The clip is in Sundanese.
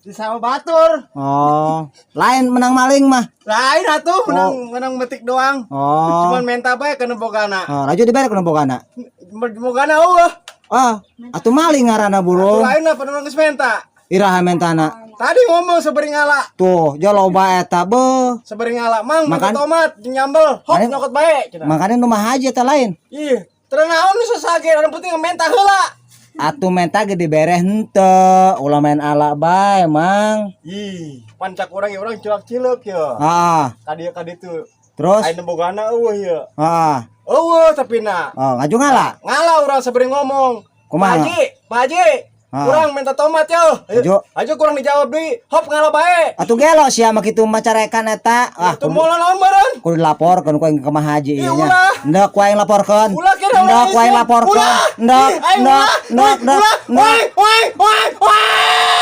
Di sawah batur. Oh, lain menang maling mah. Lain atuh, menang menang metik doang. Oh. Cuman menta bae kana bogana. Oh, laju dibere ku nu bogana. Bogana euweuh. Oh, atuh maling ngaranna, burung. Lain lah, pada geus menta. Iraha mentana? Tadi ngomong sabari ngala. Tuh, jo loba eta beuh. Sabari ngala, "Mang, menta Makan- tomat jeung nyambel." Hop, Makan- nyokot bae cenah. Makanya nu mah haji eta lain. Ih, terus naon nu sasage, anu penting menta heula. Atuh menta ge dibere henteu, ulah main ala bae, Mang. Ih, pancak urang ya, urang cilak-cileuk ya. Ah, Ka dieu ka ditu. Terus? Aya bogana euweuh ya. Ah, Euweuh tapi na. Oh, ngaju ngala. Ngala urang sabari ngomong. Kumaha? "Pak Haji, Pak Haji, Ah. kurang minta tomat yo." Ajo. Ajo kurang dijawab deui. Hop, ngala bae. Atuh gelo sia mah kitu mah carekan eta. Ah, Itu moal naon meureun? Kudu dilaporkeun ku aing ke Mah Haji Ih, ieu nya. ulah. Endek ku aing laporkeun. Ulah kira Endek ku aing laporkeun. Ulah. Endek, Ih, aing endek, ulah. endek, Ulah. endek, endek. Woi, woi, woi, woi.